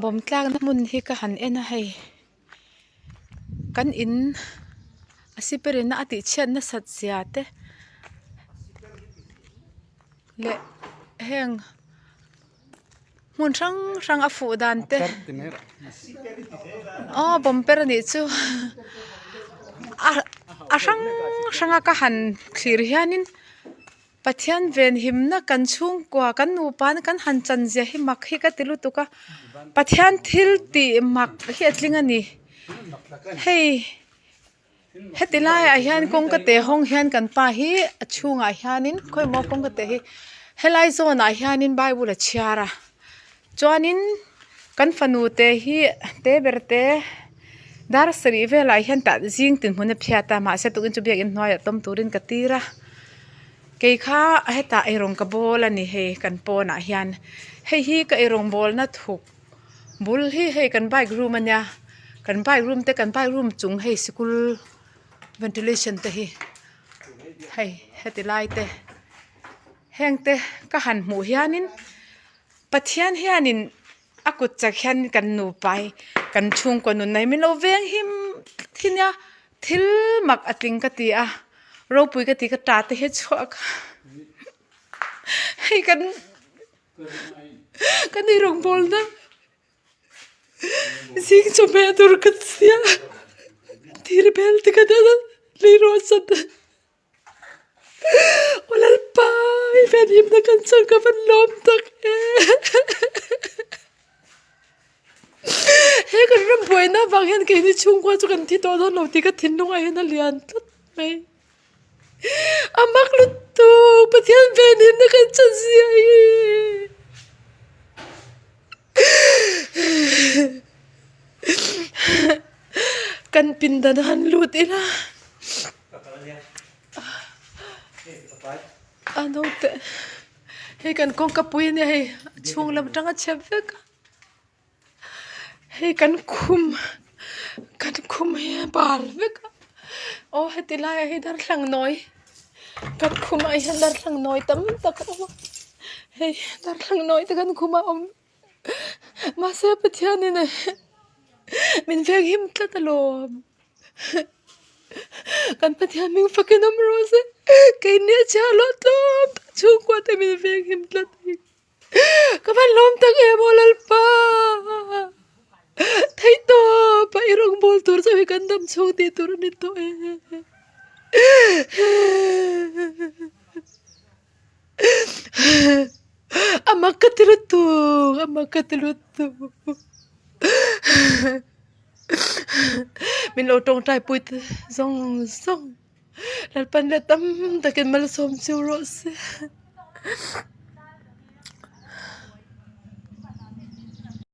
Bawm tlakna hmun hi ka han en a hei kan in a siper in a tih chhiat nasat zia te leh heng hmun hrang hrang a fuh dan te aw bawm per a nih chu a hrang hrang a ka han thlir hianin. Pathian venhimna kan chhungkua kan nupa na kan han chan zia hi mak hi ka ti lutuk a, Pathian thil tih mak hi a tling a ni. Hei heti laiah hian kawngka te hawng hian kan pa hi a chhungah hianin khawimaw kawngka te hi helai zawnah hianin bible a chhiar a chuanin kan fanu te hi te ber te dar sarih velah hian tah zing tin hmun a phiat a mahse tukin chu biakin hnuaiah tawm turin ka tir a kei kha hetah eirawng ka bawl a ni hei kan pawnah hian hei hi ka eirawng bawlna thuk bul hi hei kan bike room a nia kan bike room te kan bike room chung hei sikul ventilation te hi hei heti lai te heng te ka han hmuh hianin. Pathian hianin a kut chak hian kan nupa hi kan chhungkaw nun nei min lo veng him hi nia thil mak a tling ka ti a ropui ka ti ka ta te hi a chhuak a hei kan kan eirawngbawlna zing chawhmeh tur ka sia thir bel te kha lei rawh sat a. Aw Lalpa i venhimna kan chang ka van lawm tak em he kan ram buaina avang hian keini chhungkua chu kan thi tawh dawn lo tih ka thinlung ah hian a lian tlat mai a mak lutuk Pathian venhimna kan chan zia hi. Kan pindan han lut ila. A naute hei kan kawngka pui ania hei a chhung lam atang a chhe vek a hei kan khum kan khum hi a bar vek a aw heti laiah hi darthlalang nawi kan khumah hian darthlalang nawi tam tak a awm a hei darthlalang nawi te kan khumah a awm mahse Pathianin min venghim tlat alawm. Kan Pathian hming fakin awm rawh se keini a chhiah loh tlawm tak chhungkua te min veng him tlat hi ka van lawm tak em aw Lalpa theih tawp a i rawngbawl tur chu hi kan dam chhung tih tur a ni tawh e a mak ka ti lutuk a mak ka ti lutuk. Min lo tawngtai pui te zawng zawng Lalpan leh tam takin malsawm chu rawh se.